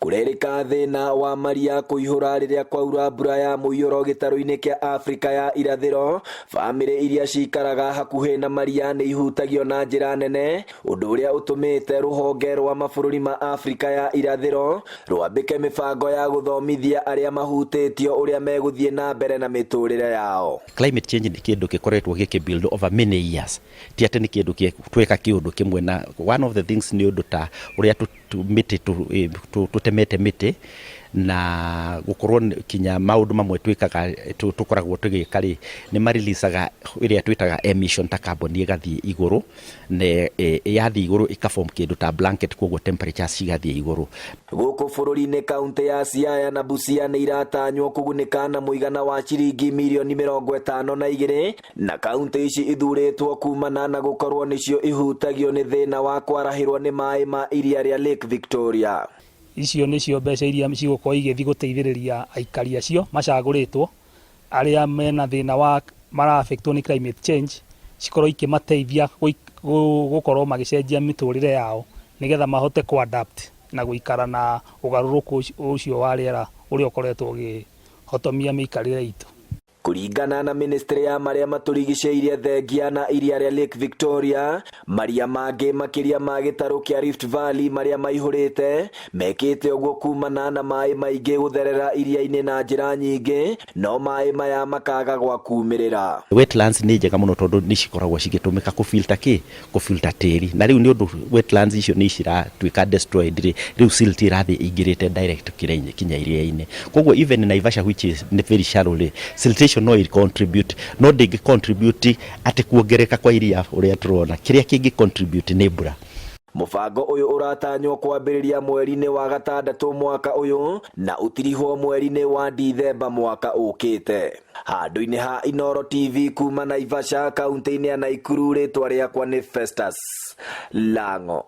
Kũrerĩka thĩna wa maria kũihũra rĩrĩa kwaura mbura ya mũiyũro gĩtarũ-inĩ kĩa Afrika ya irathĩro. Bamĩrĩ iria cikaraga hakuhĩ na maria nĩ ihutagio na njĩra nene, ũndũ ũrĩa ũtũmĩte rũhonge rwa mabũrũri ma Afrika ya irathĩro rwambĩke mĩbango ya gũthomithia arĩa mahutĩtio ũrĩa megũthiĩ na mbere na mĩtũrĩre yao. Climate change nĩ kĩndũ gĩkoretwo gĩkĩ build over many years, ti atĩ nĩ kĩndũ tweka kĩũndũ kĩmwe. Na one of the things nĩ ũndũ ta ũrĩa mĩtĩ tũtemete mĩtĩ na gũkorwo kinya maũndũ mamwe twĩkaga, tũkoragwo tũgĩka rĩ, nĩ marilisaga ĩrĩa twĩtaga emission ta carbon, ĩgathiĩ igũrũ, na yathiĩ igũrũ ĩkaform kĩndũ ta blanket, koguo temperatures cigathiĩ igũrũ. Gũkũ bũrũri-inĩ, kaunti ya Siaya na Busia nĩ iratanywo kũgunĩka na mũigana wa ciringi mirioni 52, na kaunti ici ithurĩtwo kumana na gũkorwo nĩcio ihutagio nĩ thĩna wa kwarahĩrwo nĩ maĩ ma iria rĩa Lake Victoria. Icio nĩcio mbeca iria cigũkorwo igĩthiĩ gũteithĩrĩria aikari acio macagũrĩtwo arĩa mena thĩna wa mara-affectwo nĩ climate change, cikorwo ikĩmateithia gũkorwo magĩcenjia mĩtũrĩre yao nĩgetha mahote ku-adapt na gũikara na ũgarũrũku ũcio wa rĩera ũrĩa ũkoretwo ũgĩhotomia mĩikarĩre itũ. Kũringana na ministry ya marĩa matũrigicĩirie, thengia na iria rĩa Lake Victoria, maria mangĩ makĩria ma gĩtarũ kĩa Rift Valley marĩa maihũrĩte mekĩte ũguo kumana na maĩ maingĩ gũtherera iria-inĩ na njĩra nyingĩ, no maĩ maya makaga gwa kumĩrĩra. Wetlands nĩ njega mũno tondũ nĩ cikoragwo cigĩtũmĩka kũfilter kĩ, kũfilter tĩri. Na rĩu nĩ ũndũ wetlands icio nĩ ciratuĩka destroyed rĩ, rĩu silt ĩrathiĩ ĩingĩrĩte direct kĩrĩa kinya iria-inĩ. Koguo even Naivasha, which is nĩ very shallow rĩ, siltation no contribute, no ndĩngĩ contribute atĩ kuongereka kwa iria ũrĩa tũrona. Kĩrĩa kĩngĩ contribute nĩ mbura. Mũbango ũyũ ũratanywo kwambĩrĩria mweri-inĩ wa gatandatũ mwaka ũyũ na ũtirihwo mweri-inĩ wa Dithemba mwaka ũkĩte. Handũ-inĩ ha Inoro TV kuma Naivasha, kaunti-inĩ ya Naikuru, rĩtwa rĩakwa nĩ Festus Lango.